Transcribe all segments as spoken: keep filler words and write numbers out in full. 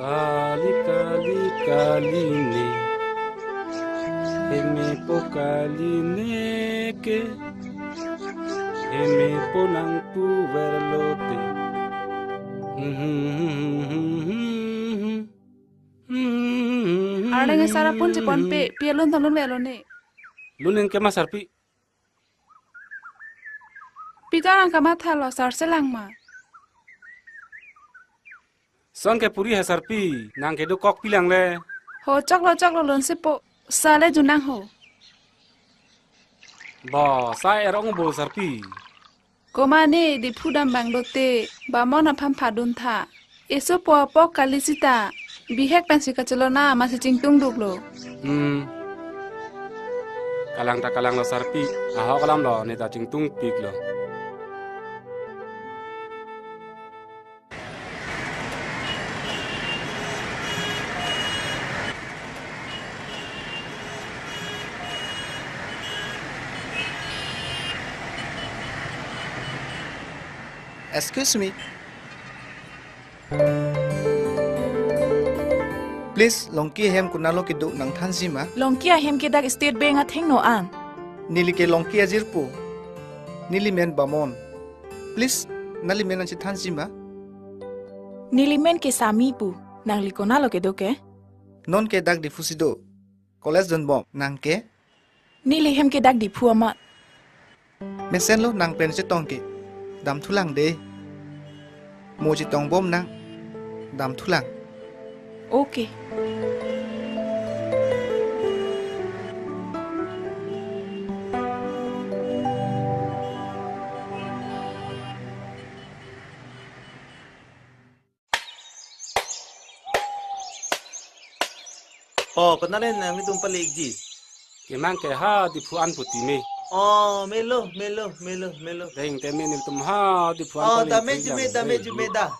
Kali, kali, kali ne. Hemepo kali ne ke. Hemepo nangpuver lote. Arleng asar apun cheponpe, pi alun than lunvelo ne. Lun neng ke ma sarpi. Pi ta nang kamathalo, sar selang ma. Son ke puri ha sarpi, nang kedo kok pilang le. Ho choklo choklo lun sepo, sa le junang ho. Bo, sa er-ong bo sarpi. Komat ne Diphu dam bang dote, Bamon aphan phadun tha. Eso po apok kali sita, bihek pensi kachelona masi chingtung duklo. Hmm. Kalang ta kalanglo sarpi, ahok alam lo, ne ta chingtung piklo. Excuse me. Please, Longki ahem konatlo kedo nangthanji ma? Longki ahem ke dak State Bank athengno an. Neli ke Longki ajirpo. Neli men Bamon. Please, nangli men nangchethanji ma? Neli men ke Sami pu. Nangli konatlo kedo ke? Non ke dak Diphu si do. College dunbom, nang ke? Neli hem ke dak Diphu amat. Mesenlo, nang pen chetong ke. Damthulang de. Mo chetongbom nang. Damthulang. Okay. Oh, konat le nanglitum pale-ikji? Kemang ke ha Diphu an puti me. Oh, melo, melo, melo, melo. Deng teme nelitum ha Diphu an. Oh, pale dame jume, dame jume da.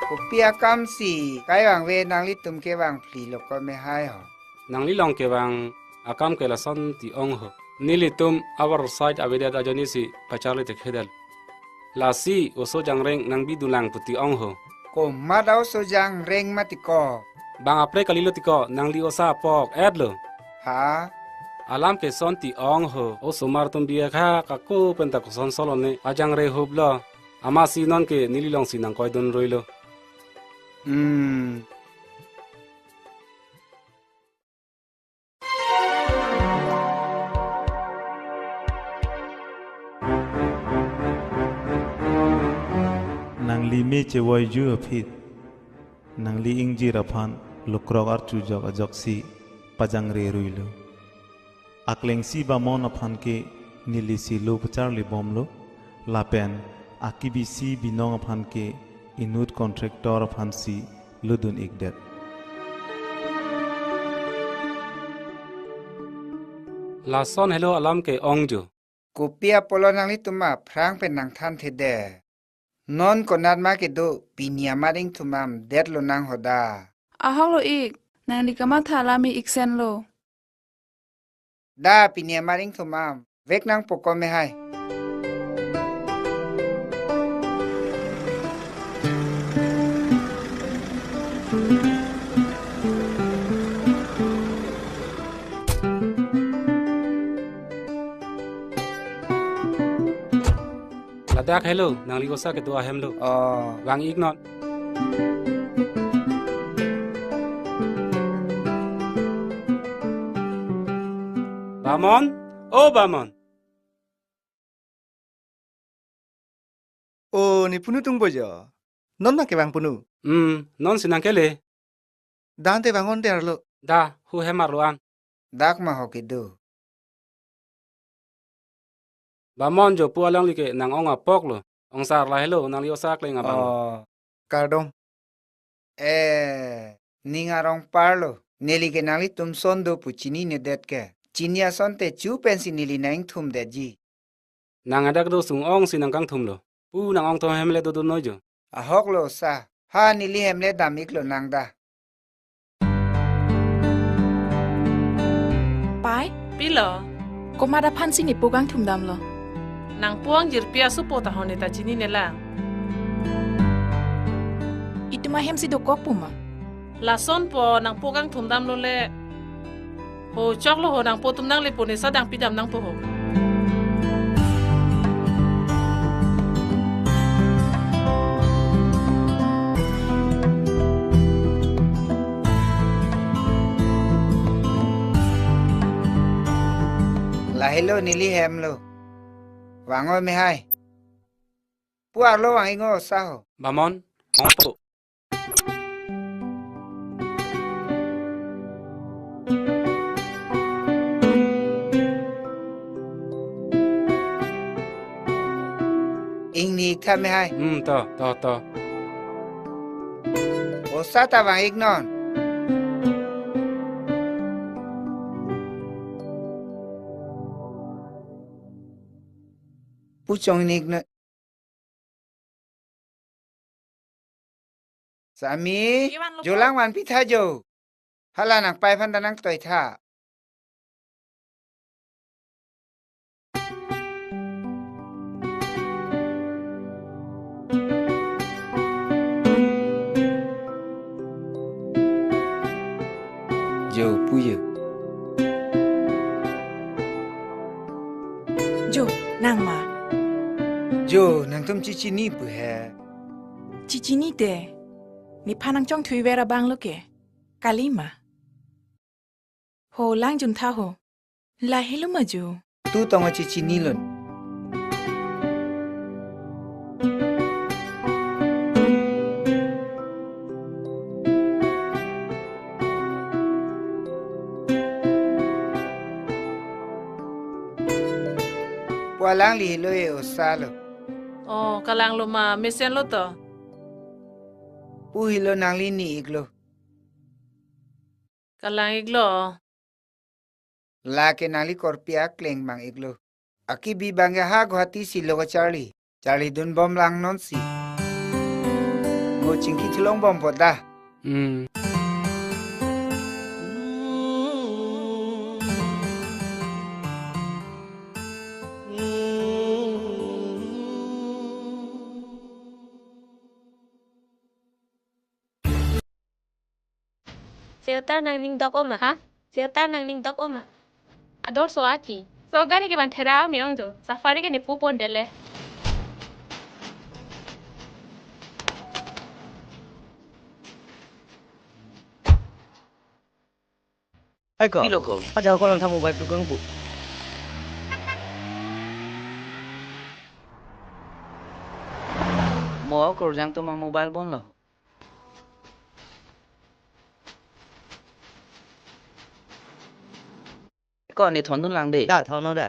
Kopi akam si kevang ave, nanglitum kevang phli lo ko me hai ho. Nangli along kevang akam ke lason ti-ong ho. Nelitum our side avedet ajoine si pacharli thekthe det. Lasi oso jangreng nangbidunlang puti ong ho. Komat oso jangreng mati ko? Bang apre kalilo ti ko, nangli osa apok et lo. Ha? Alam ke son ti-ong ho, osomar atum biya kha kako penta koson solo ne, ajangre hup lo. Amatsi non ke neli along si nangkoidun roi lo. Hmm. Nangli me chevoiju aphi, nangli ingjir aphan lukrok archujok ajoksi pajangre roi lo. Aklengsi Bamon aphan ke neli si lo pacharli bomlo, lapen akibisi binong aphan ke inut contractor aphan si lodun-ikdet. Lason helo alam ke ong jo. Kopi apotlo nanglitum aphrang pen nangthanthedet? Non konat ma kedo, pini amat ingthum amdet lonang ho da. Ahok lo ik, nangli kamatha alam ik-iksen lo. Da, pini amat ingthum am vek nangpo ko me hai. Ladak helo, nangli osa kedo ahem lo. Oh. Vang-ik non. Bamon, o Bamon. O, ne punu tungbo jo. Non ma kevang punu? Hmm, non si nangkele. Dante vangon der lo. Da, hu hem arlo an. Dak ma ho kedo. Bamon jo pu alangli ke nang-ong apok lo. Ongsar lahelo, nangli osa akleng abang. Oh, kardom. Eh, ning arong parlo. Neli ke nanglitum son do pu chininedet ke. Chini asonte chu pensi neli nangthumdetji. Nang adak do sung-ong si nangkangthumlo. Pu nang ongthom hem le dodun noi jo. Ahok lo sa. Ha neli hem le dam-iklo nang da. Pai? Pilo? Komat aphansi nepo kangthumdamlo? Nangpo angjirpi asopo ta ho ne ta chinine lang. Itum ahemsi dokok pu ma? Lasonpo nangpo kangthumdamlo le. Ho choklo ho nangpo atum nangle po ne sa dang pidam nangpo ho. Lahelo neli hemlo. Vang-o mehai. Pu arlo vang-iknon sa ho. Bamon, ongpo. Ingni-ik tha mehai. Hmm, to, to, to. Osa ta vang-iknon. Pu chongnik na. Sami, ivan lo jo po. Lang vanpi tha jo. Hala nangpai aphan ta nangtoi tha. Jo pu jo. Jo, nang ma? Jo, nangtum chechini pu he. Chechini te. Nephan nangchongthuiver abang lo ke. Kali ma? Ho lang juntha ho. Lahelo ma jo. Tu tong chechinilon. Pu alangli helo e osa lo. Oh, kalanglo ma, mesenlo to. Pu helo nangli ni-iklo. Kalang-iklo. Lake nangli korpi akleng mang-iklo. Akibi bang ke ha Guwahati si lo kacharli. Charlidunbom lang nonsi. Mo chingki thulongbompo dah. Hmm. Filter nangning dok-o ma? Ha? Filter nangning dok-o ma? Ador so aki. So gari ke ban thera me-ong jo. Safari ke nepu pon dele. Hai ko. Pilo ko. Aja ko lang tha mobile tukang bu. Mo ko jang tu ma mobile bon lo. Ko ne thondun lang de. Da thon lo da.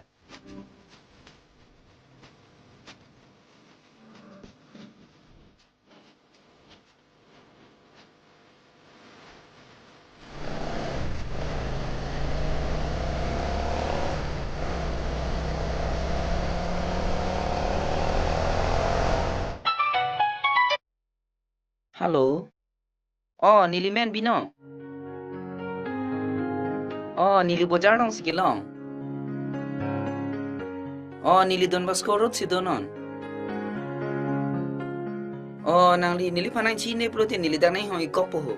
Hello. Oh, neli men Bino. Oh, neli bojar alongsi kelong. Oh, neli Don Bosco Road si donon. Oh, nangli neliphan nangchini pulote neli dak nanghong-ikkokpo ho.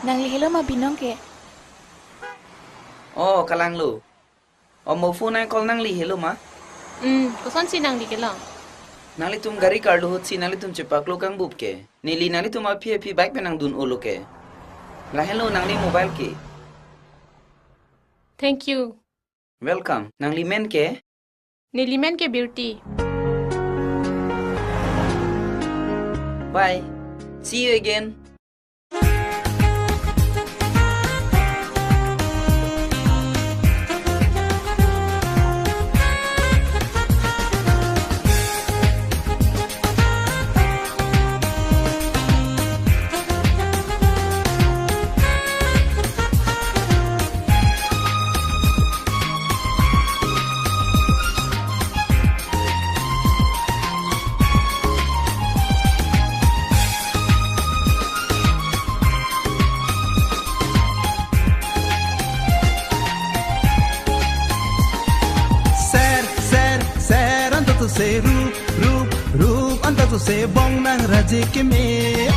Nangli helo ma Binong ke? Oh, kalanglo. Oh, mo phone nang call nangli helo ma? Hmm, kosonsi nangli kelong? Nanglitum gari karlu ahutsi nanglitum chepaklo kangbup ke. Neli nanglitum aphi aphi bike pen nangdun-olo ke. Lahelo nangli mobile ke. Thank you. Welcome. Nangli men ke? Neli men ke Beauty. Bye. See you again. Se rup, rup, rup anta so se bong nang raje keme.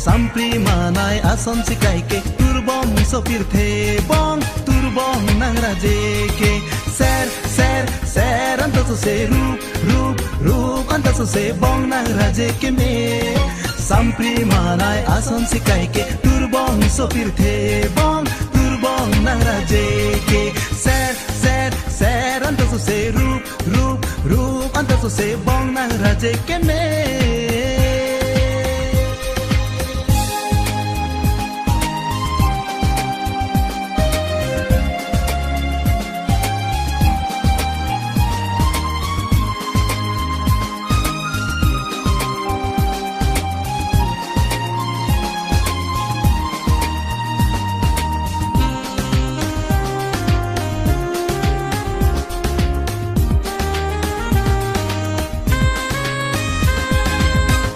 Sampri manai ason si kaike turbong sopir the bong, turbong nang raje ke. Ser, ser, ser anta so se rup, rup, rup anta so se bong nang raje keme. Sampri manai ason si kaike turbong sopir the bong, turbong nang raje ke. Ser, ser, ser anta so se rup, rup, rup anta so se bong nang raje keme.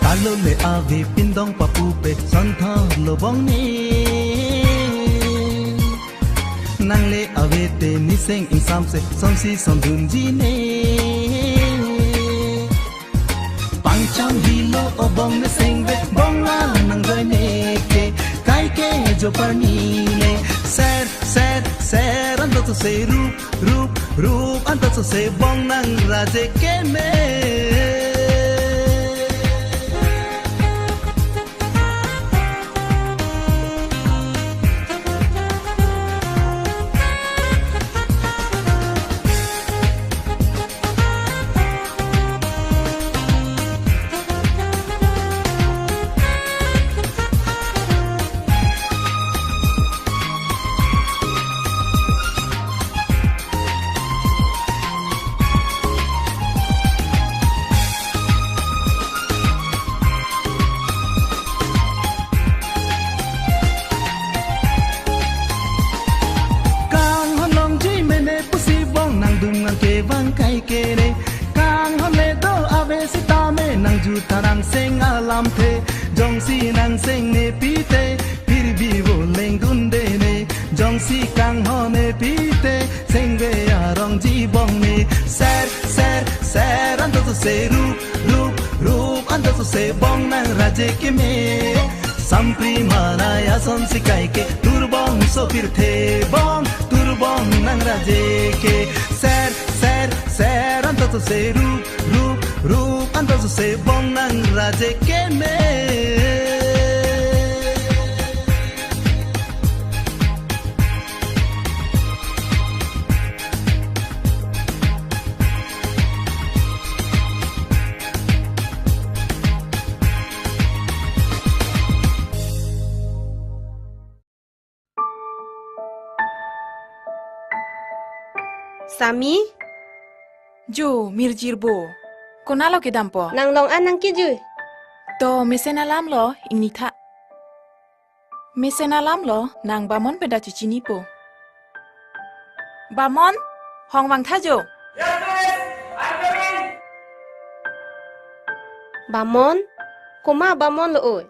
Kalo le ave pindong papupe sontha lo bong ne. Nang le ave te niseng ingsamse sonsi sondunji ne. Pangcham hilo o bong ne sengve bong la nang joi ne ke. Kaike jo parni ne. Ser, ser, ser anta so se rup, rup, rup anta so se bong nang raje keme. Kanghon longji mene pusi bong nangdun nang kevang kaike ne. Kanghon le do ave sitame nang juta nang seng alamthe. Jongsi nang seng ne pite, phir bhi wo lengdunde ne. Jongsi kanghon ne pite, sengve arongji bong ne. Ser, ser, ser anta so se rup, rup, rup anta so se bong nang raje keme. Sampri manai ason si kaike turbong sopir the bong, turbong nang raje ke. Ser, ser, ser anta so se rup, rup, rup anta so se bong nang raje keme. Sami? Jo, mirjir bo. Konatlo kedampo? Nang long an nang kejui. To, mesen alam lo, ingni tha. Mesen alam lo, nang Bamon pen ta chechinipo. Bamon, hong vangtha jo. Yes, miss. I'm coming. Bamon? Komat Bamon lo oi?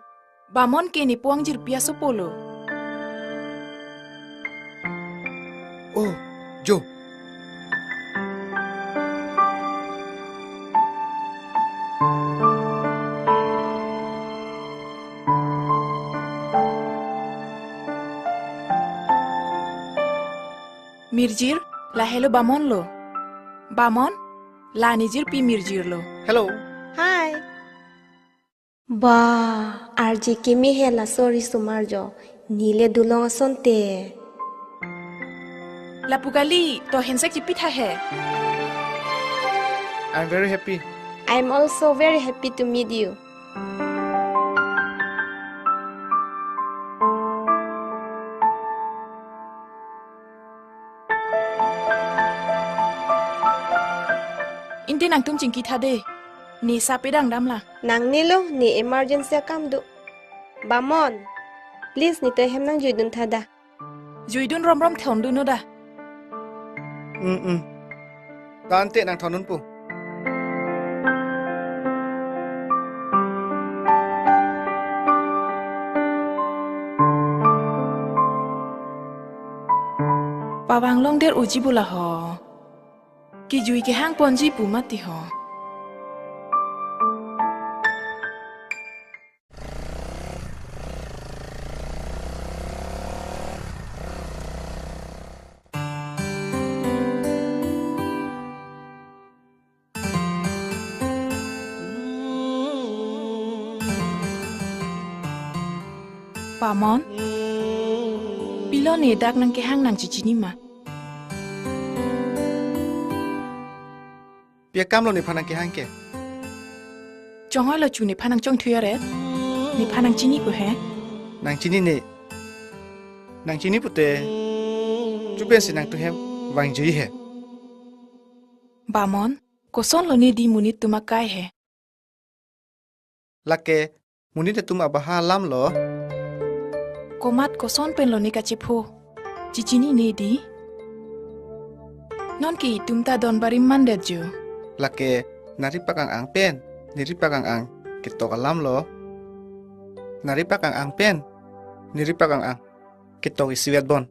Bamon ke ne puang jirpi asopo lo. Oh, jo. Mirjir, lahelo Bamon lo. Bamon, la ne jirpi mirjir lo. Hello. Hi. Ba, arje keme he laso risomar jo, neli dulong asonte. Lapu kali, to hensek chipitha he. I'm very happy. I'm also very happy to meet you. Ante nangtum chingkitha de. Ne sa pedang damla. Nangne lo, ne emergency akam do. Bamon, please netum ahem nang juidun tha da. Juidun romrom thondun no da. Mm, mm. Tangte nang thondunpo. Pavang longder uji bula ho. Kejui kehang ponji pu mati ho. Bamon, pilo ne dak nangkehang nangchechini ma? Pi akamlo nephan nangkehang ke? Chonghoi lo chu nephan nangchongthui aret. Nephan nangchini ko he? Nangchinine. Nangchini pute, chupensi nangtum hem vangji he. Bamon, kosonlo ne di monit atum akai he? Lake monit atum abaha alamlo. Komat koson penlo ne kachepho? Chechini ne di. Nonke itum ta don barim mandet jo. Lake nari pakang-ang pen neri pakang-ang ketok alamlo. Nari pakang-ang pen neri pakang-ang ketok isivet bon.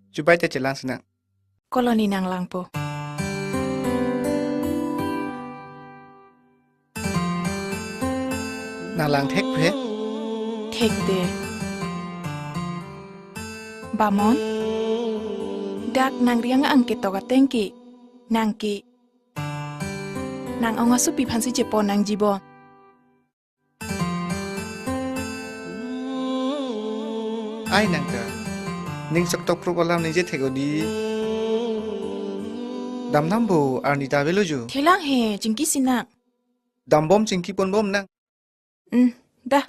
Chubai te chelang sinang. Kolo ne nanglangpo? Nanglang thek he? Thekde. Bamon, dak nangri ang-ang ketok ateng ke, nangke nang-ong asopi aphansi chepon nangji bon. Ai nang ta. Ning sok tok prop alam ningje thek-o di. Dam dam bo arni ta avelo jo. Thelang he, chingki sinang. Dambom chingki ponbom nang. Hmm, da.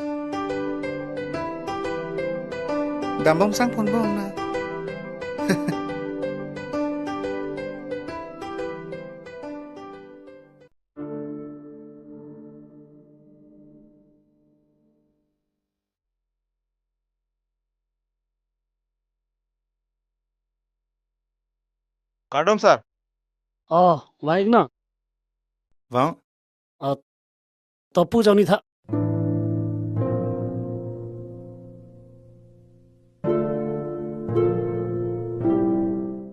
Dambom sang ponbom nang. Kardom sir. Oh, baik na? Bang. Oh, to pu jongni tha.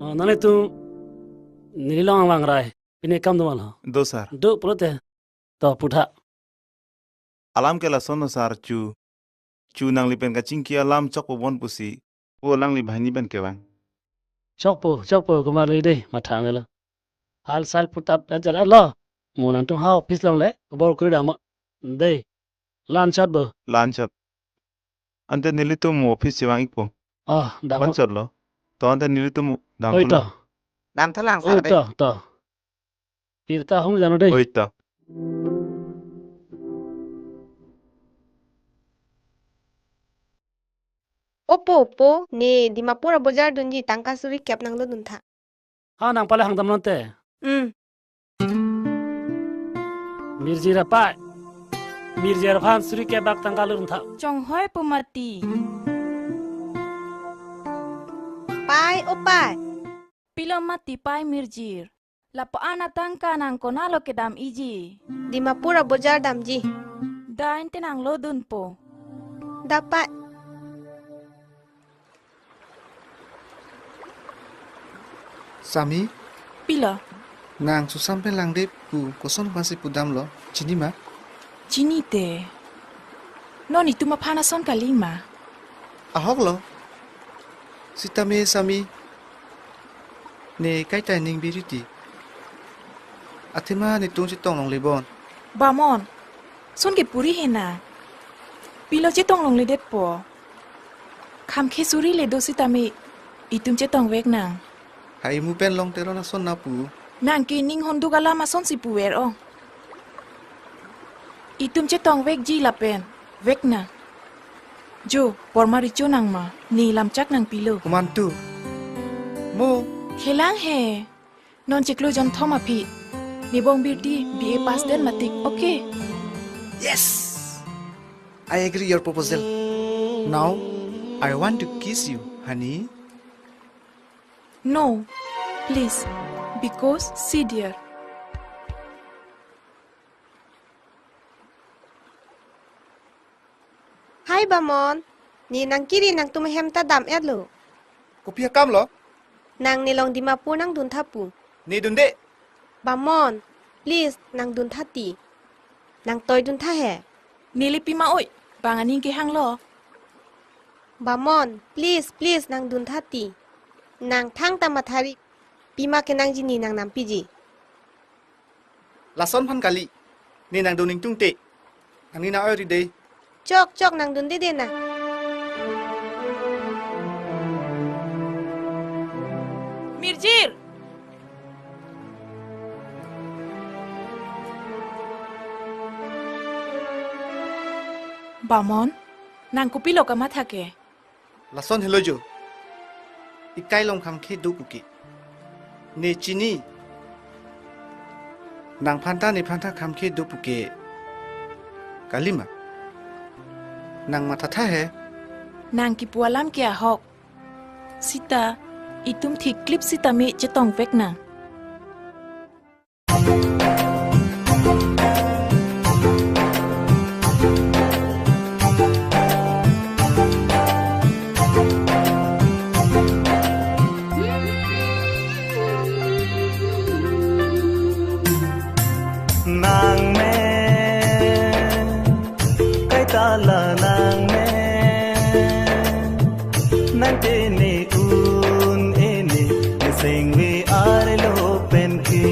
Oh, nane tu neli long lang rai. Pine kam do mal ho. Do sir. Do pulote. To putha. Alam ke lasonlo sir, chu. Chu nangli pen kachingki alam chokpo bon pusi. Pu alangli banghini pen kevang. Chokpo, chokpo kumar le dei, matha nelo. Hal sal putap dan jalan lo. Mo nangtum ha office along le, bor kuri dam. Dei. Lan shot bo. Lan shot. Ante nelitum office chevang-ikpo. Oh, dam. Lan shot lo. To ante nelitum dam. Oi to. Dam thalang sir dei. Oi to, to. Pirta hung jano dei. Oi to. Opo, opo, ne Dimapur abojar dunji tangka suri kep nanglo duntha. Ha nang pale hangdam nonte. Hmm. Mirjir apai. Mirjir aphan suri kep bak tangka lo duntha. Chonghoi po mati. Pai, o pai. Pilo mati pai mirjir. Lapu-an atangka nang konatlo kedam iji? Dimapur abojar damji. Da ante nanglo dunpo. Da pai. Sami? Pilo? Nang Susam pen langde pu koson aphansi pudamlo, chini ma? Chini te. Non itum aphan ason kali ma? Ahok lo. Sitame Sami, ne kaita ning biriti. Athema netum chetong longle bon. Bamon, son ke puri he na. Pilo chetong longle detpo. Kham khe suri le do sitame itum chetong vek nang. Hai mu pen long teron ason na pu. Nang ke ning honduk alam asonsi puver ong. Itum chetong vekji lapen vek nang. Jo, pormari cho nang ma, ne lamchak nang pilo. Kumantu. Mo. Helang he. Non chiklo jonthom aphi. Ne bongbirti B A pass den matik, okay? Yes! I agree your proposal. Now, I want to kiss you, honey. No, please, because see dear. Hi, Bamon. Ne nangkiri nangtum ahem ta dam-etlo. Kopi akam lo? Nang nelong Dimapur nangduntha pu. Ne dunde. Bamon, please, nangduntha ti. Nang toi duntha he. Neli pima oi, bang aning kehang lo. Bamon, please, please, nangduntha ti. Nang thangta mathari, pima kenangji ne nang nampiji. Lason aphan kali, ne nangdun ingtungte. Nangli na oi ri dei. Chok, chok, nangdunde de na. Jir. Bamon, nang kopilo kamatha ke? Lason helo jo. Ikai long khamkhe do puke. Ne chini. Nangphanta nephanta khamkhe do puke. Kalima. Nang mathatha he. Nang kipu alam ke ahok. Sita, itum thik klip sitame chetongvek nang. Nang me, kaita la nang me, nang te ne un e ne, ne sengve arlo pen ke.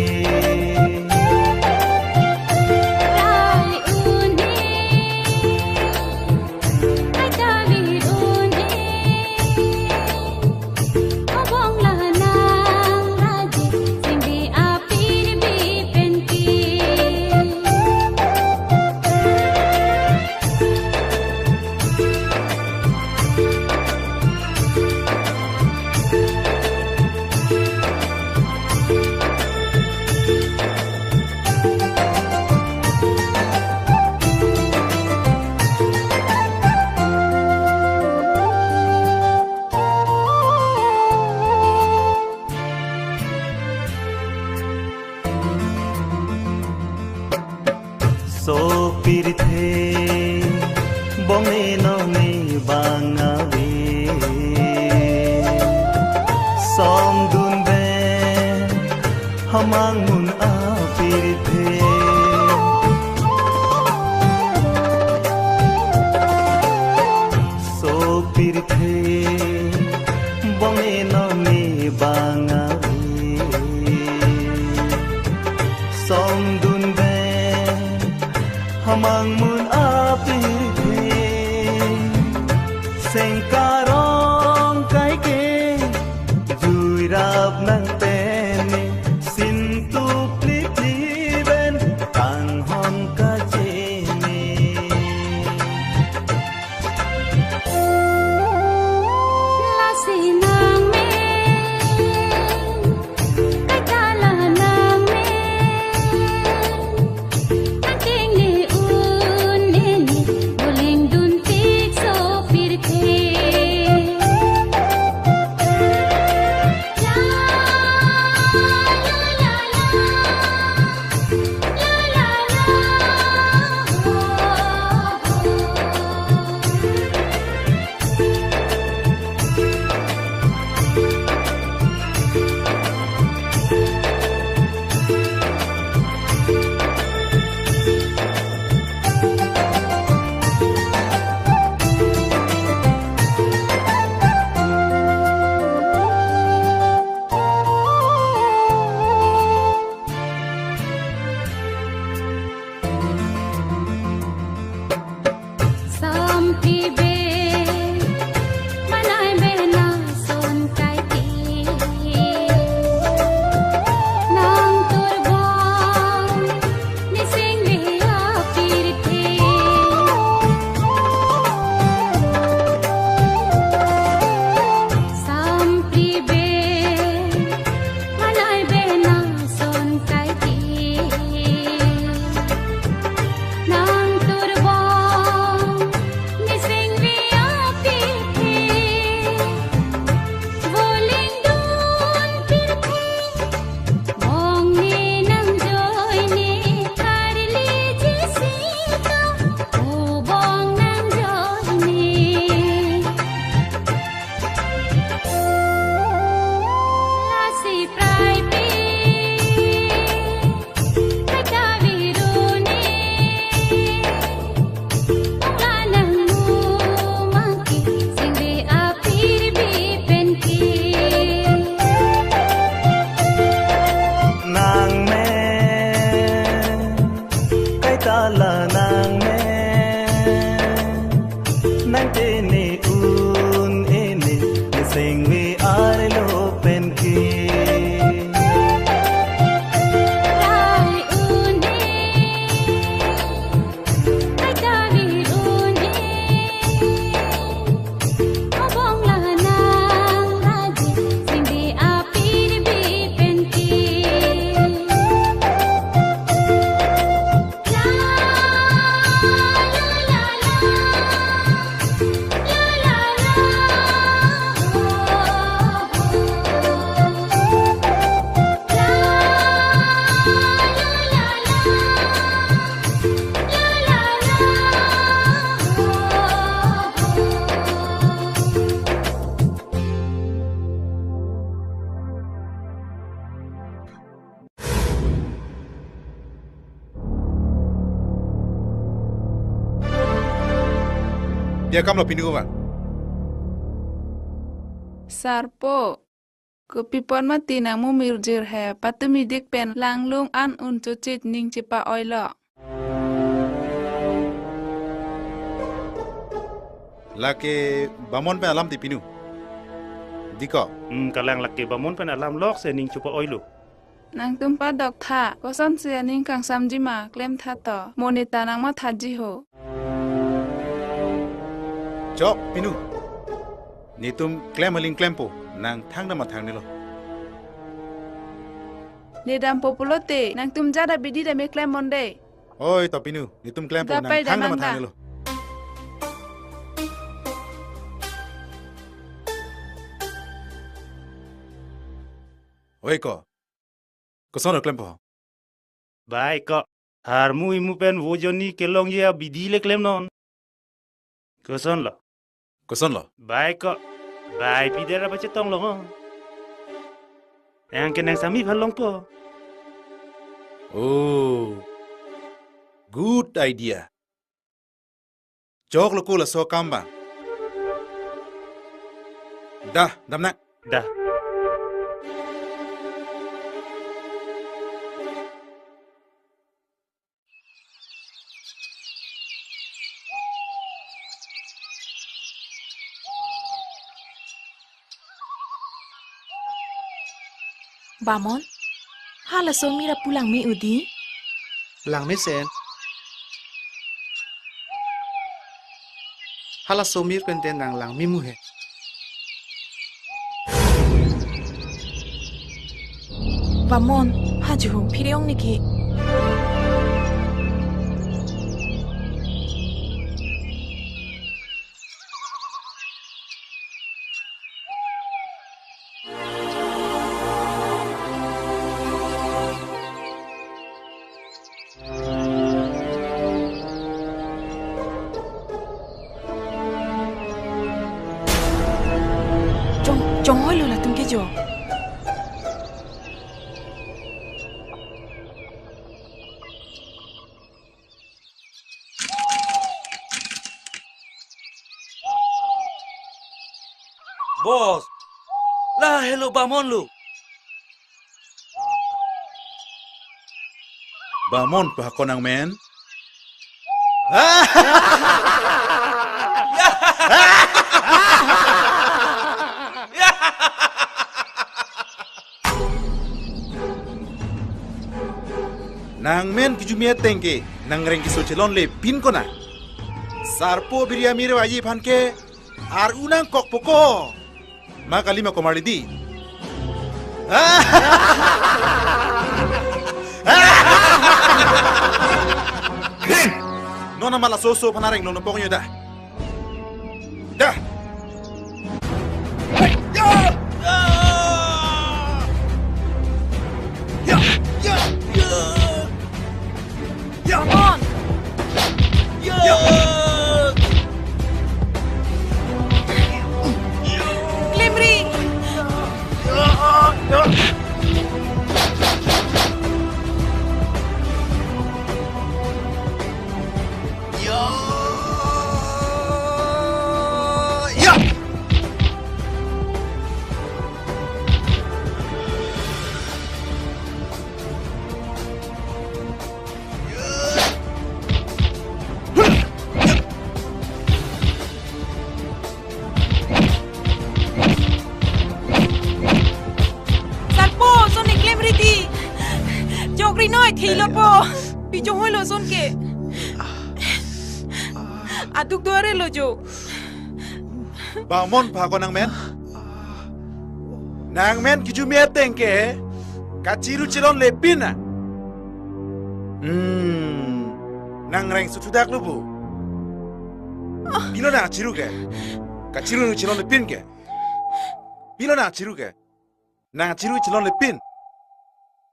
Ai un e, ai kali un e. Obong la nang raji, singbi apirbi penki. So pirthe bong ne no ne bang ave. Som dun be hamang mun a pirthe. So pirthe bong ne no ne bang ave. Som dun be hamang mun a pirthe. Seng karong kai ke jui rap nang pen ne, sintu plipli ben tanghon kacheme. Lasi nang me, kaita la nang me, nang ting ne un ne ne, Dia kamlo pinu vang. Sarpo, kopi apot mati nang mumirjir he, patumi dik pen langlung an un chochit ning chepa-oilo. Lake Bamon pen alam ti pinu. Diko. Hmm, kalang lake Bamon pen alam lok si ning chepa-oilo. Nangtum padoktha, kosonsi aning kangsamji ma, klemtha to, mo neta nang mathaji ho. Chok, pinu. Netum klem aling klempo, nang thangdam athang nelo. Nedampo pulote, nangtum jada bidi dame klem mon de. Oi, to pinu, netum klempo, nang thangdam athang nelo. Oi ko, koson klempo? Bai ko, harmu imu pen vojoni kelongji abidi le klemnon. Kosonlo? Kosonlo? Bai ko, bai pidera ba chetong long. Yang kenang sami phalongpo. Oh, good idea. Choklo ko laso akam abang. Dah, damnang. Dah. Bamon, halaso mir apu langme udi? Langmesen. Halaso mir pen te nang langme mu he. Bamon, ha juhu phirong niki. Chong, chong-oilo latum ke jo. Boss, lahelo Bamon lo. Bamon pahakon nangmen. Nangmen kejumi ateng ke, nangreng keso chelonle pin kona. Sarpo biri amir aji aphan ke, ar-u nangkokpo ko. Ma kali ma komarli di. Kring! Non amat laso oso aphan areng longno pongyo da. Da. Come on. Klemri. Sarpo, son ne klemri di. Jokri noi thilo po. Pi chong-oilo son ke. Aduk duare lo jo. Bamon pahakon nangmen. Nangmen kejumi ateng ke kachiru chelonle pin a. Hmm. Nangreng suthudak lo bu. Pilo nang achiru ke? Kachiru chelonle pin ke. Pilo nang achiru ke? Nang achiru chelonle pin.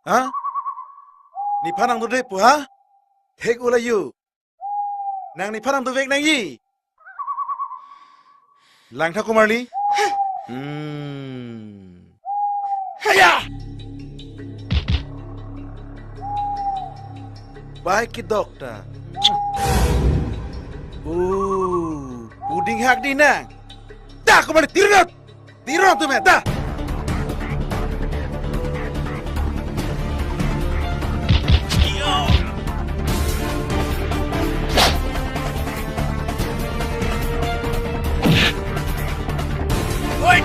Ha? Nephan nangdode pu ha? Thek ula yu. Nang nephan nangdovek nangji. Langtha komarli. Hmm. Haya! Bai ke dokta. Oh. Puding hak di nang. Da, komarli, tirot. Tirot tum, da. Oi.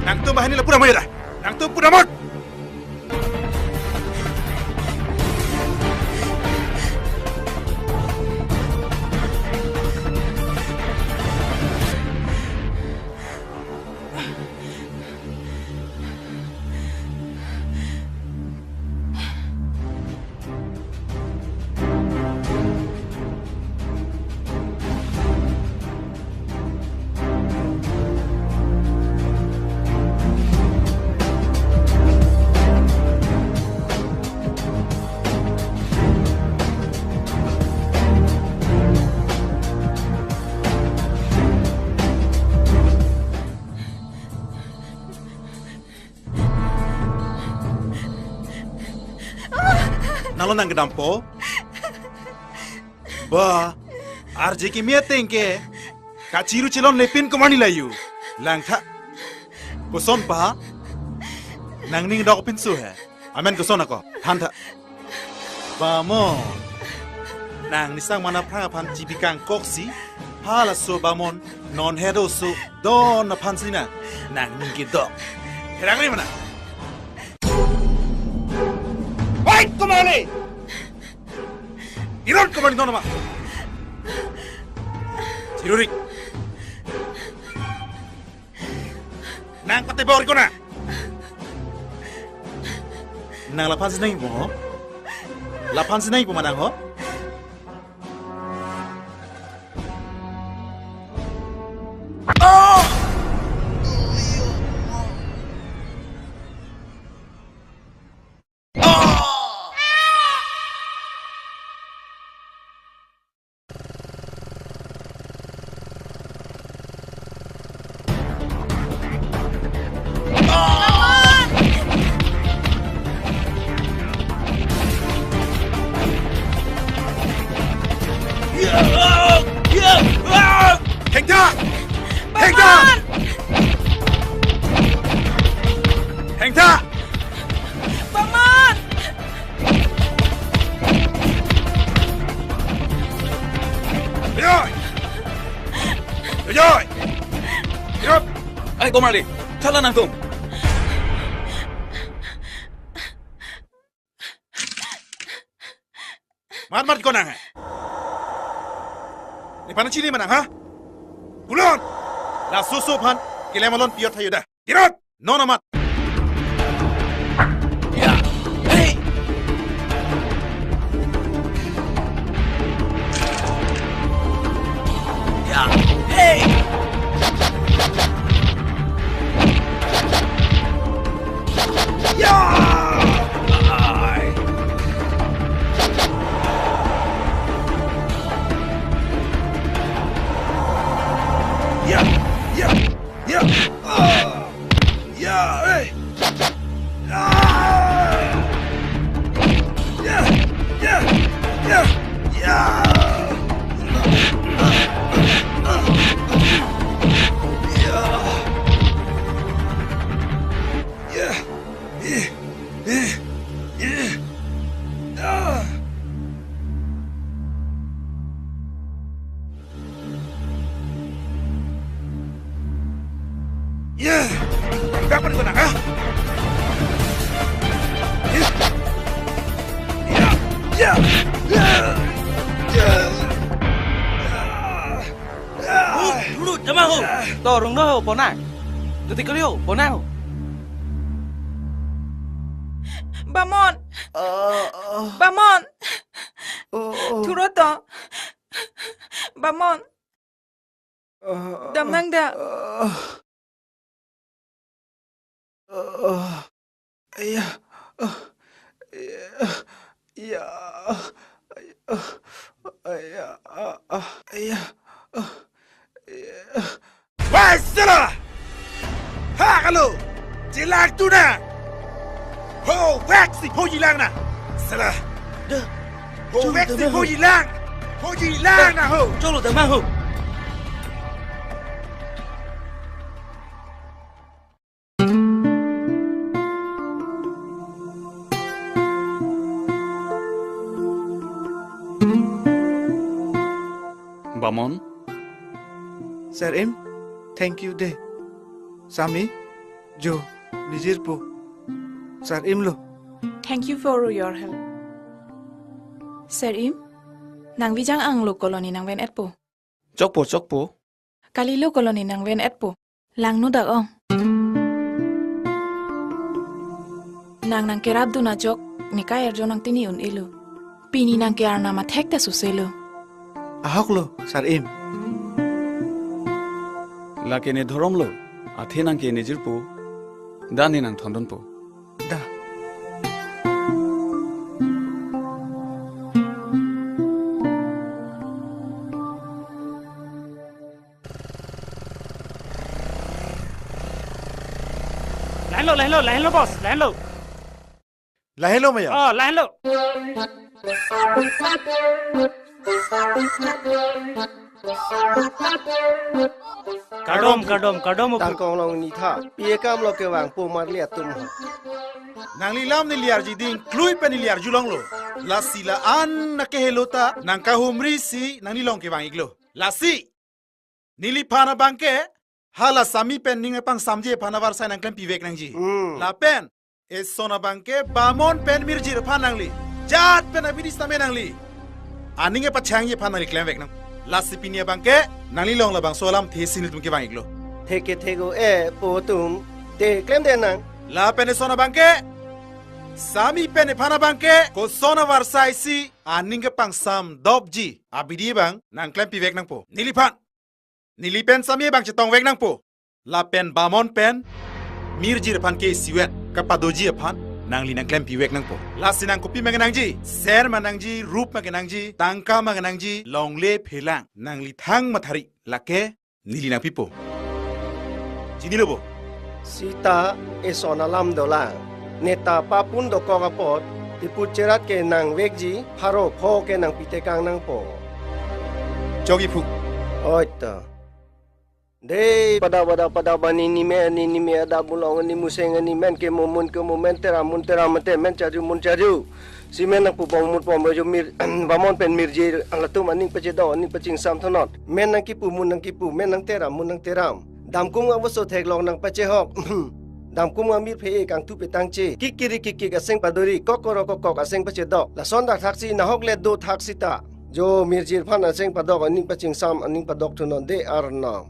Nangtum banghini lapu damra da. Nangtum pu damra. Nalo nang kedampo? Ba, arje kimi ateng ke kachiru chelon lepin komarli layu. Langtha. Koson pa? Nangning dok pinso he. Amen koson ako. Thantha. Bamon. Nang nisang mana phrang aphan chibi kangkoksi. Halaso bamon. Non hedo so. Don aphan sina. Nangning kedok. Herang ni mana? Wait, komarli! Tirot komarli, non ma. Chirurik. Nang pate bor ko na. Nang laphan si nangpo ho? Laphan si nangpo ma nang ho? Hengtha! Hengtha! Hengtha! Paman! Joy! Joy! Joy! Ai, komarli, thala nangtum. Mat mat ko nang hai. Nephan chini ma nang ha? Pulon. Laso so aphan kelem alon pi-ot thayu da. Tirot. Non amat. Ya. Hey. Ya. Hey. Ya. Ai. Ya. Ya. Ya. Ah. Ya, eh. Ah! Ya, ya, ya, ya. Ya. Ya. Eh, eh, eh. Ah. Ya. Berapa di sana, ha? Ho, dulu, damang ho. To, rung do ho, bonang. Dati kali ho, bonang ho. Bamon. Ah, ah. Bamon. Oh, oh. Thuro to. Bamon. Ah, ah. Damnang da. Ah. Ah, ah. Aya. Ah. Aya. Ya. Aya. Aya. Ah, ah. Aya. Ah. Aya. Wai, sala! Ha, kalo! Jilang tu na! Ho, wek si ho jilang na! Sala! Da. Ho, cholo, wek si damang ho ho. Jilang! Ho jilang na ho! Cholo, damang ho! Bamon. Sar-im, thank you de. Sami, jo, nijirpo. Sar-im lo. Thank you for your help. Sar-im, nang Vijang anglo colony nangven-etpo. Chokpo, chokpo. Kalilo colony nangven-etpo. Langno dak ong. Nang nangkerapdun ajok, ne ka-erjo nangtini un-elo. Pini nangke-arnam athek ta suselo. Ahok lo, Sar-im. Lake ne dhorom lo, athe nangke nejirpo. Da ne nangthondunpo. Da. Lahenlo, lahenlo, lahenlo, boss, lahenlo. Lahenlo, maya. Oh, lahenlo. Kardom, kardom, kardom, Uphu. Tangkong long ni tha. Pi akam lo kevangpo marli atum ho. Nangli lam neli arjiding, klui pen neli arjulonglo. Lasi la-an nangkehelo ta, nangkahumri si, nangli long kevang-iklo. Lasi, neliphan abangke, hala Sami pen ning apangsamji aphan avarsai nangklempivek nangji. Hmm. Lapen, eson abangke Bamon pen Mirjir aphan nangli jat pen abidi sitame nangli aning kepachangji aphan nangli klemvek nang. Lasi pini abangke nangli long labangso alamthe si nelitum kevang-iklo. Theke thek o e po atum, te klemde nang. Lapen eson abangke Sami pen ephan abangke koson avarsai si aning kepangsamdopji abidi abang nangklempivek nangpo. Neliphan. Neli pen Sami abang chetongvek nangpo. Lapen Bamon pen Mirjir aphan ke isivet kapadoji aphan nangli nangklempivek nangpo. Lasi nang kopi ma kenangji, ser ma nangji, rup ma kenangji, tangka ma kenangji, longle phelang, nangli thang mathari, lake neli nangpipo. Chinilo bo? Sita eson alam dolang. Neta papun dokok apot, tiput cherat ke nangvekji, pharo pho ke nangpitekang nangpo. Chokji phu. Oi ta. Dei, pada, pada, pada, bani ni me, ni, ni me, ada bulong, ni museng, ni men ke mumun ke mumen, teram mun teram te, men charju mun charju. Si men nangpu pong mun pong, jo Mir, Bamon pen Mirjir, latum aning pachedok, aning pachingsamthunot. Men nangkipu mun nangkipu, men nangteram mun nangteram. Damkum ngang boso theklong nangpachehok. Damkum ngang mirphe kangthu petangche. Kikiri kikik aseng padori, kokoro kokok aseng pachedok. Lason dak thaksi nahok le do thaksi ta. Jo Mirjir aphan aseng padok, aning pachingsam, aning padokthunot de arnam.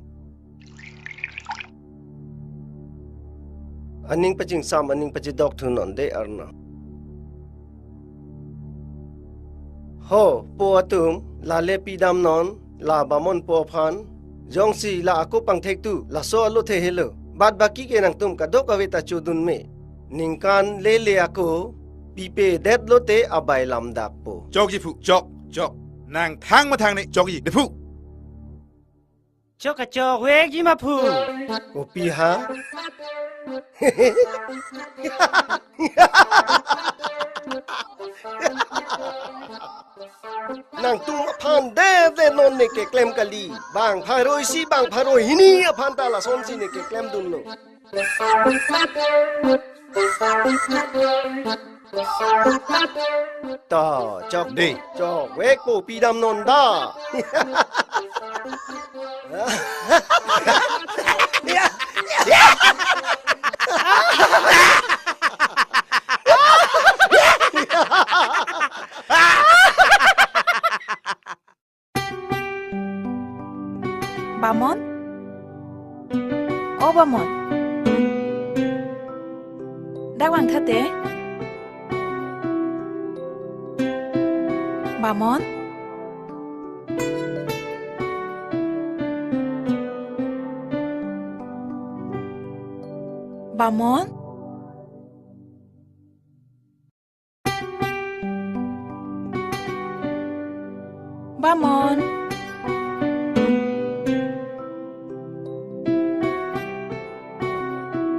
Aning pachingsam, aning pachidokthunot de arnam. Ho, po atum, lale pidamnon, la Bamon po aphan, jongsi la ako pangthektu, laso alothe helo. Bad baki ke nangtum kadokave ta chodun me. Ningkan lele ako, pipedet lote abai lamdakpo. Chokji phu, chok, chok. Nang thang mathang ne, chokji, de phu. Chok kachokvekji ma phu. Kopi ha? Nangtum aphan de de non ne keklem kali. Bang pharo isi, bang pharo hini aphan ta lasonsi ne keklemdunlo. To, chok. Dei. Chokvekpo, pidamnon da. O Bamon. Dak vangtha te. Bamon. Bamon. Bamon.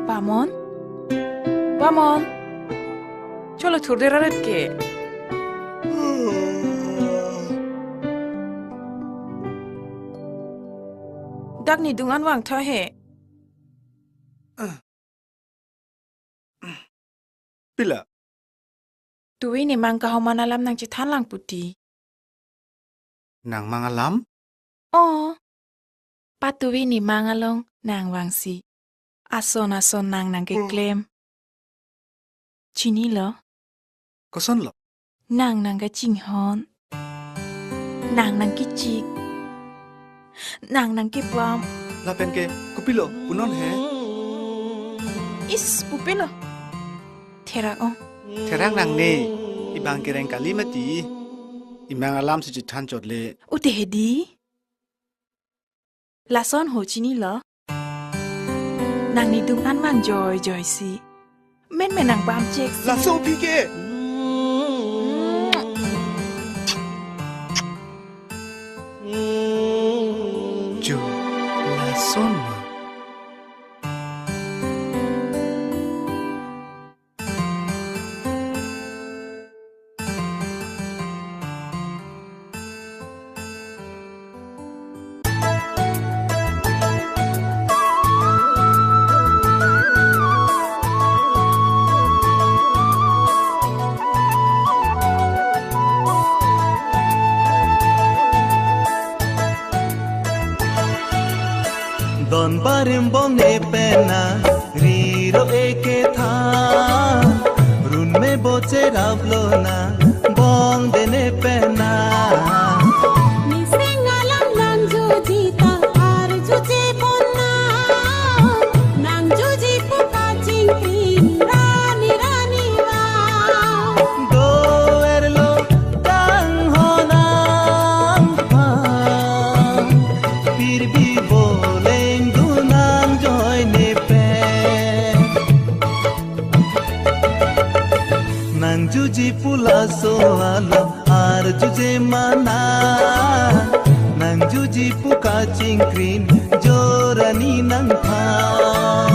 Bamon. Bamon. Cholo thurder aret ke. Dak nidung an vangtha he. Pila? Tuwi nemang kahoman alam nangchethan lang puti. Nangmang alam? O. Patuwi nemang along nangvangsi ason ason nang nangkeklem. Chinilo? Kosonlo? Nang nangkachinghon. Nang nangkechik. Nang nangkepam. Lapen ke kopilo punon he? Is, pupilo. Therak ong. Therak nangne, ibang kereng kali mati. Imang alam si chethan chot le. Ute hedi. Lason ho chinilo. Nang nidung an vang joijoi si. Menmen nangpam chek si. Laso pi ke. Jo, lason ma. Don barim bong ne pena, riro eke tha, run me boche rap lona, bong de ne pena. Niseng alam nangjuji ta, arjuji pon na, nangjuji pu kachingkring, rani rani va. Dover lo tang honang pha, phir bhi boleng dunang joi ne pen. Nangjuji pu laso alam arjuje mana, nangjuji pu kachingkring jorani nangphan.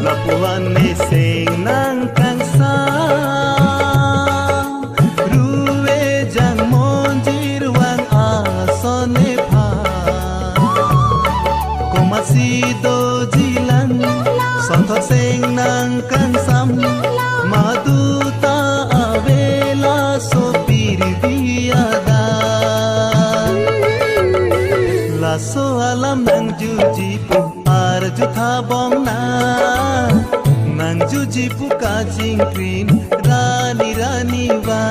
Lapuan ne seng nang kangsam, ruwe jang monjir vang ason nephan. Komatsi dojilang, sonthot seng nang kangsam, madu ta avela sopir biada. Laso alam nangjuji pu arju tha bong na, nangjuji pu kachingkring rani rani va.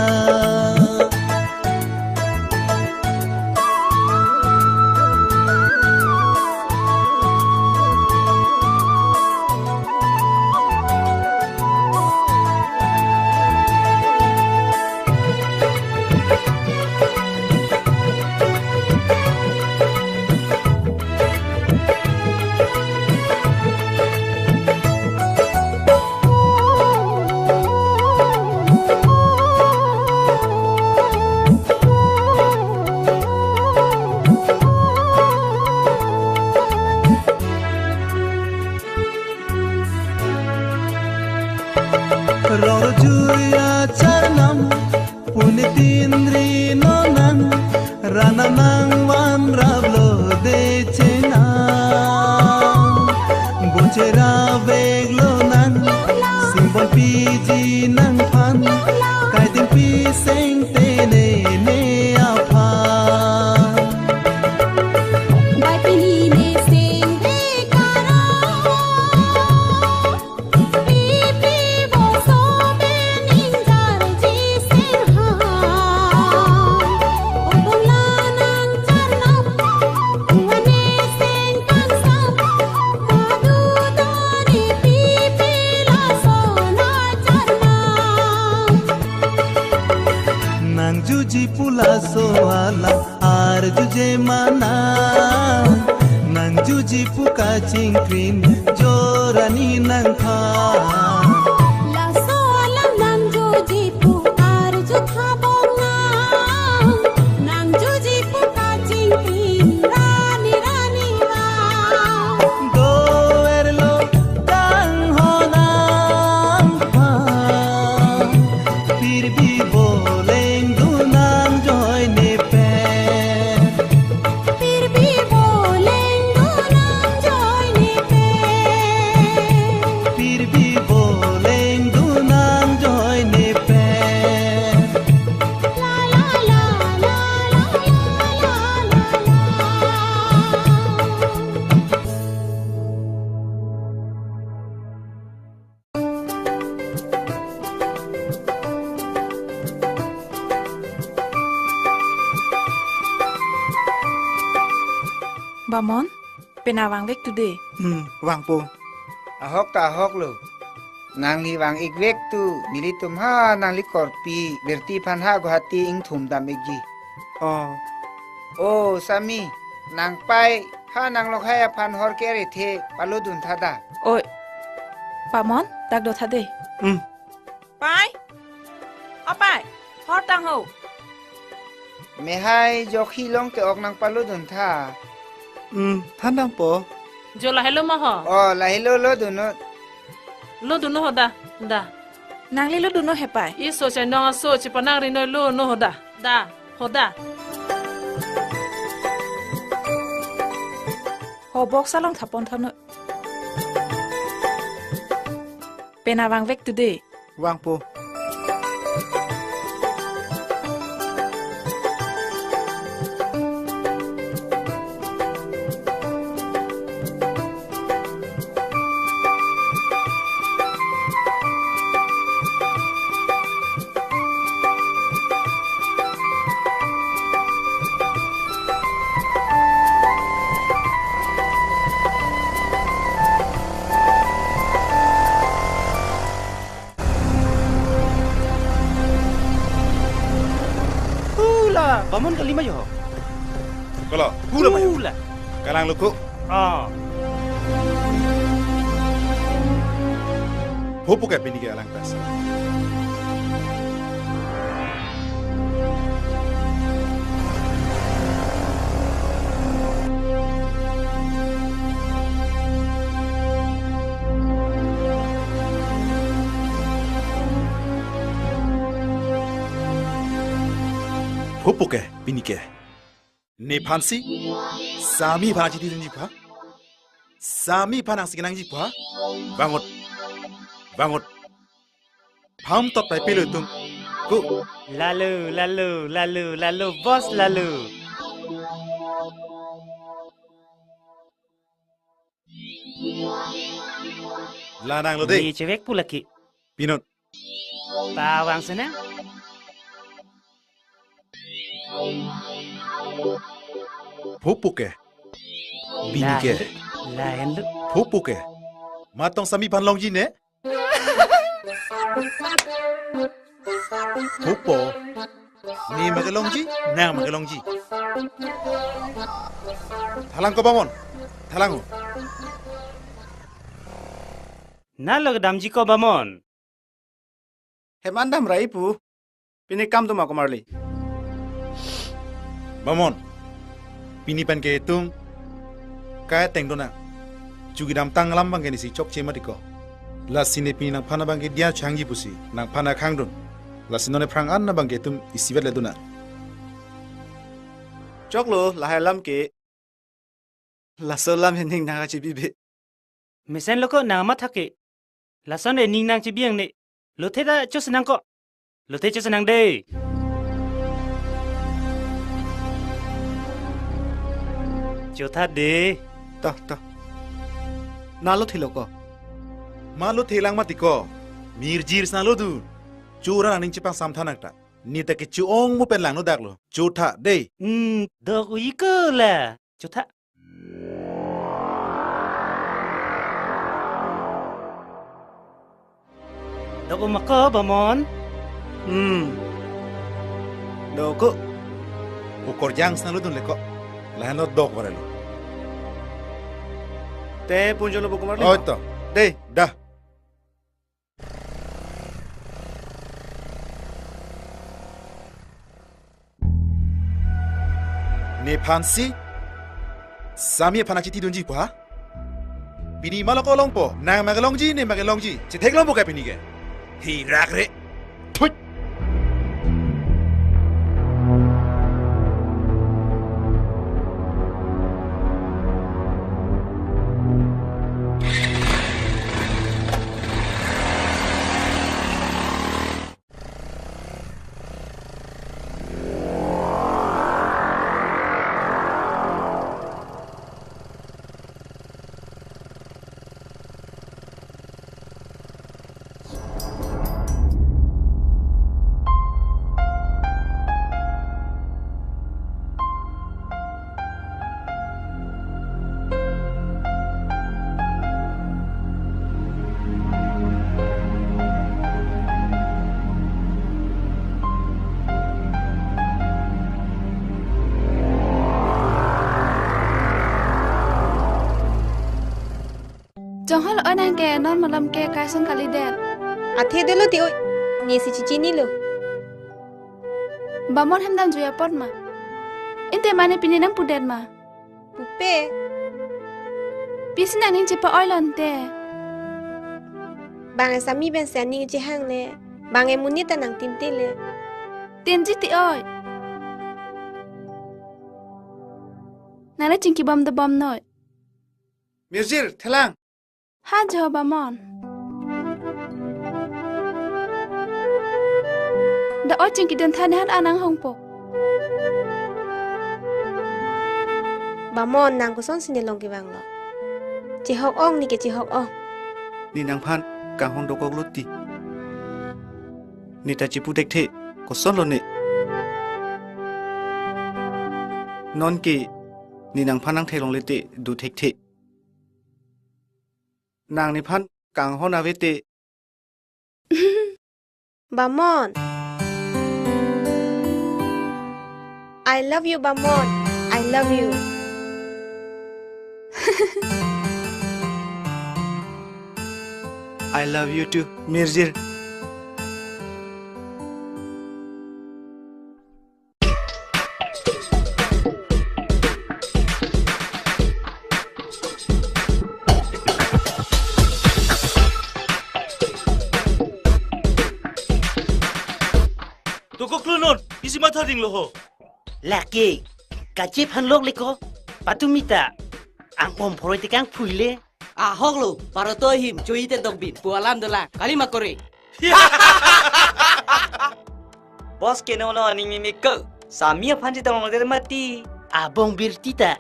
Juya charnam, puni tinri nonan, ranam nangvan rablo de chenam. Bochera veklo nang, simbon piji nangphan, kaiting piseng tene ne aphan. Bai pini ne seng de karo. Pipi boso bening jarji sirha. Utun lanang charnam, kuane seng kangsam. Kadu doni pipi laso na charnam. Nang juji pu laso alam. Arjuje mana, nang juji pu kachingkrim, jorani nangphan. Laso alam nang juji pu arju thabong nang, nang juji pu kachingkrim, rani rani nang. Doverlo tang honang phan. Pirbi boleng dunang joy ne pen. Pirbi boleng dunang joy ne pen. Pirbi boleng dunang joy ne pen. La la la la la la la la la. Bamon, pena vangvek tu de. Hmm, vangpo. Ahok ta ahok lo. Nangli vang-ikvek tu, nelitum ha nangli korpi, Berti aphan ha Guwahati ingthum dam-ikji. Oh. Oh, Sami, nang pai, ha nang lokhai aphan hor kere the, palodun tha da. Oi. Bamon, dak do tha de. Hmm. Pai? O pai, hor tang ho. Mehai jokhi long te ok nang palodun tha. Hmm, than dampo. Jo lahelo ma ho? Oh, lahelo lodun non. Lodun non ho da, da. Nangli lodun non he pai. Iso chenong aso chepanang rinoi lo non ho da, da, ho da. Ho box along thapon tha non. Pena vangvek tu de. Vangpo. Hula, Bamon kali ma jo? Kolo, hula ma jo? Hula. Kalang luku. Ah. Phopo ke pini ke alang tas. Phopo ke pini ke. Nephansi Sami aphan chiti dunji pha. Sami aphan nangsi kenangji pha. Vangot. Vangot. Phamtot pai pilo itum. Ku. Lalo, lalo, lalo, lalo, boss lalo. La nanglo de. Ni chevek pu laki. Pinot. Pavang sana. Phopo ke. Pini ke. Lain lo. Phopo ke. Matong Sami aphan longji ne? Phopo. Ne ma kelongji, nang ma kelongji. Thalang ko Bamon. Thalang ho. Nalo kedamji ko Bamon. Heman dam rai pu. Pini kam do ma komarli. Bamon. Pini pen ke itum kai teng do nang. Chukidam tang alam abang ke nisi chokche mati ko. Lasi ne pini nangphan abang ke diya changji pusi nangphan akhang dun. Lasi non ephrang an abang ke itum isivet le dun na. Choklo lahai alam ke. Laso alam he ning nangkachibi be. Mesen lo ko nang mathak ke. Lason e ning nangchibi ang ne. Lothe ta chos nang ko. Lothe chos nang de. Chotha de. Ta, ta. Na lothe lo ko. Ma lothe lang mati ko. Mirjir sa lo dun. Chura nang ning chepang samthan akta. Ne ta kecho-ong mu pen langno dak lo. Chotha de. Hmm, dok ui ko la. Chotha. Dok uma ko Bamon. Hmm. Dok ko. Ukorjang sna lo dun le ko. Lahan lo dok bare lo. Te punjo lo bokumar le. Oi to. De. Da. Nephan si Sami aphan achithi dunji pu ha? Pini malok longpo, nang magelongji, ne magelongji. Chethek longpo ka pini ke. Hirak re. Thut. Chonghol onang ke non malom ke kaisong kalidet. Athe dolo ti oi. Nesi chichinilo. Bamon hem dam juya pot ma. Inte mane pini nangpudet ma. Pupe. Pisi nangning chepa-oi lonte. Bang Sami pen si aning chehang le. Bang e monit ta nangtinte le. Tinji ti oi. Nale chingki bom do bom noi. Mirjir, thelang. Ha jo Bamon. Da o chingki dun than han anang hongpo. Bamon nang koson sine long kevang lo. Chehok ong ne ke chehok ong. Ne nangphan kanghon dokok lo ti. Ne ta chipu thekthe koson lo ne. Non ke ne nangphan nangthelongle te do thekthe. Nang nephan kanghon ave te. Bamon. I love you, Bamon. I love you. I love you too, Mirjir. To koklo non, isi matha dinglo ho. Lake, kachephan lok le ko, patumi ta, ang om phoroi tekang phuile. Ahok lo, baroto him, choi te dok bin, pu alam dolang, kali ma kore. Boss ke no no aning mimik ko. Sami aphan si tolong der mati. Abong birti ta.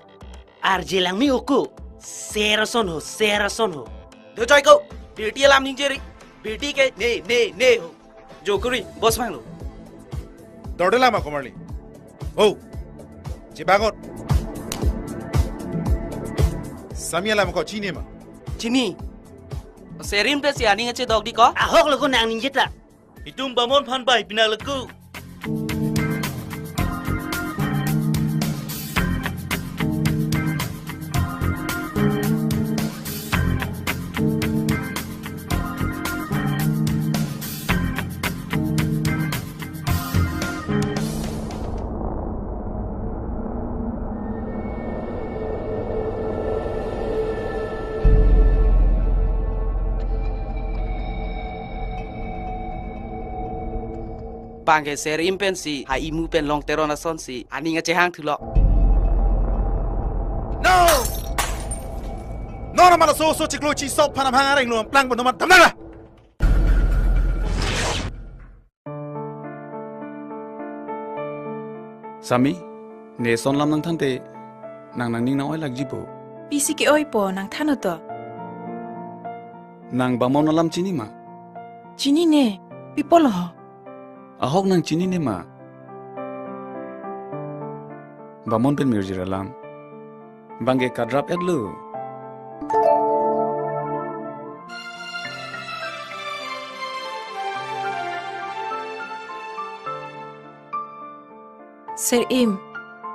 Arje lang mi oko. Serason ho, serason ho. Do choi ko. Birti alam ning jeri. Birti ke ne, ne, ne ho. Jokuri, boss mang lo. Dorde lama komarli. Ho. Chebangot. Sami alam ko chini ma. Chini. Serim te si aning ache dok di ko? Ahok lo ko nang ningje ta. Itum Bamon phan bai pina laku. Bang ke Ser Im pensi ha imu pen Long Teron asonsi aning achehang thulok. No! No, no, mala so so chiklo chi sop phanam hang areng lo plang bo no ma damna. Sami, ne son lam nangthan te, nang nangning nang-oi lakji po. Pisi ke-oi po, nangthan to. Nang Bamon alam chini ma? Chinine, pi apotlo ho? Ahok nang chinine ma? Bamon pen mirjir alam. Bang ke kadrap-et lo. Ser Im,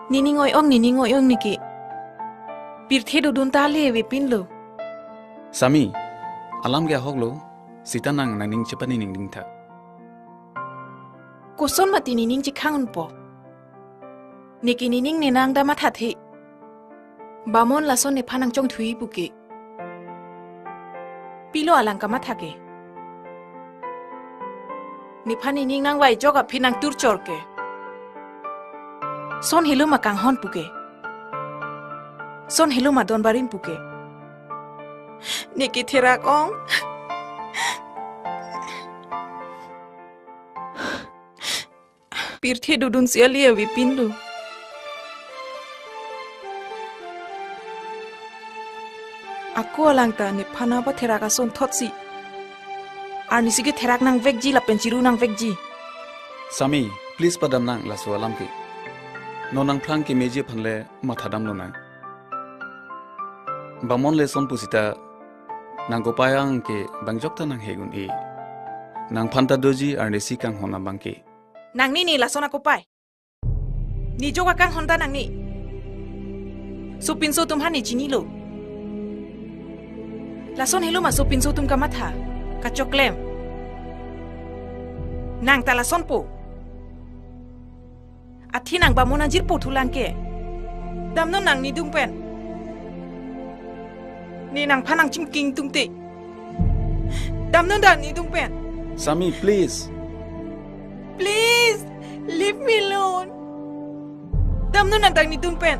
nening oi-ong, nening oi-ong neke. Pirthe dodun ta le avepinlo. Sami, alam ke ahok lo, sita nang nangning chepaningding tha. Koson mati nening chekhang unpo? Neke nening ne nang da mathathe. Bamon lason nephan nangchongthui puke. Pilo alang kamatha ke? Nephan nening nangvai jok aphi nangtur chor ke. Son helo ma kanghon puke. Son helo ma donbarim puke. Neke therak ong. Pirthe dodun si ali avepinlo. Ako alang ta nephan patherak ason thotsi arnisi ketherak nangvekji lapen chiru nangvekji. Sami, please padam nang laso alam ke. Non nangphrang kemeji aphan le mathadam lonang. Bamon le son pusita nang kopai ang ke bang jok ta nang hegun e. Nangphan ta doji arnisi kanghon abang ke. Nangni ne lason akopai. Ne jok akanghon ta nangni. Sopinso atum aphan ne chinilo. Lason helo ma sopinso atum kamatha, kachoklem. Nang ta lason po. Athe nang Bamon ajirpo thulang ke. Damnon nang nidung pen. Ne nangphan nangchingki ingtungte. Damnon nang nidung pen. Sami, please. Please, leave me alone. Damnon nang nidung pen.